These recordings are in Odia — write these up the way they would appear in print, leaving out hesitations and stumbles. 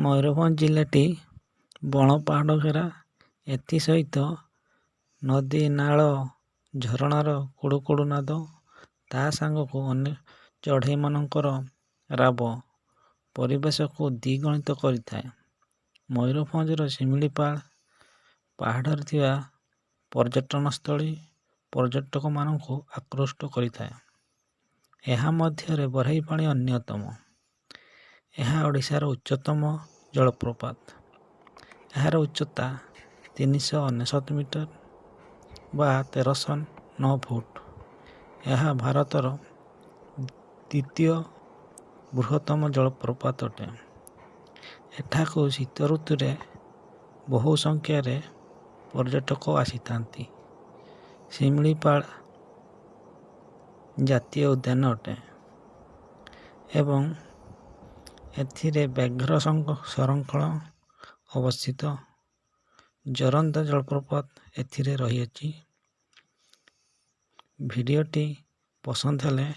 ମୟୂରଭଞ୍ଜ ଜିଲ୍ଲାଟି ବଣ ପାହାଡ଼ ଘେରା। ଏଥିସହିତ ନଦୀ, ନାଳ, ଝରଣାର କୁଡ଼ୁ କୁଡ଼ୁ ନାଦ, ତା ସାଙ୍ଗକୁ ଅନେକ ଚଢ଼େଇମାନଙ୍କର ରାବ ପରିବେଶକୁ ଦ୍ୱିଗୁଣିତ କରିଥାଏ। ମୟୂରଭଞ୍ଜର ଶିମିଳିପାଳ ପାହାଡ଼ରେ ଥିବା ପର୍ଯ୍ୟଟନସ୍ଥଳୀ ପର୍ଯ୍ୟଟକମାନଙ୍କୁ ଆକୃଷ୍ଟ କରିଥାଏ। ଏହା ମଧ୍ୟରେ ବରେହିପାଣି ଅନ୍ୟତମ। ଏହା ଓଡ଼ିଶାର ଉଚ୍ଚତମ ଜଳପ୍ରପାତ। ଏହାର ଉଚ୍ଚତା 399 ମିଟର ବା 1309 ଫୁଟ। ଏହା ଭାରତର ଦ୍ୱିତୀୟ ବୃହତ୍ତମ ଜଳପ୍ରପାତ ଅଟେ। ଏଠାକୁ ଶୀତ ଋତୁରେ ବହୁ ସଂଖ୍ୟାରେ ପର୍ଯ୍ୟଟକ ଆସିଥାନ୍ତି। ଶିମିଳିପାଳ ଜାତୀୟ ଉଦ୍ୟାନ ଅଟେ ଏବଂ ଏଥିରେ ବ୍ୟାଘ୍ର ସଂରକ୍ଷଣ ଅବସ୍ଥିତ। ଜୋରନ୍ଦା ଜଳପ୍ରପାତ ଏଥିରେ ରହିଅଛି। ଭିଡ଼ିଓଟି ପସନ୍ଦ ହେଲେ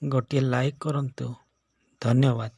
ଗୋଟିଏ ଲାଇକ୍ କରନ୍ତୁ। ଧନ୍ୟବାଦ।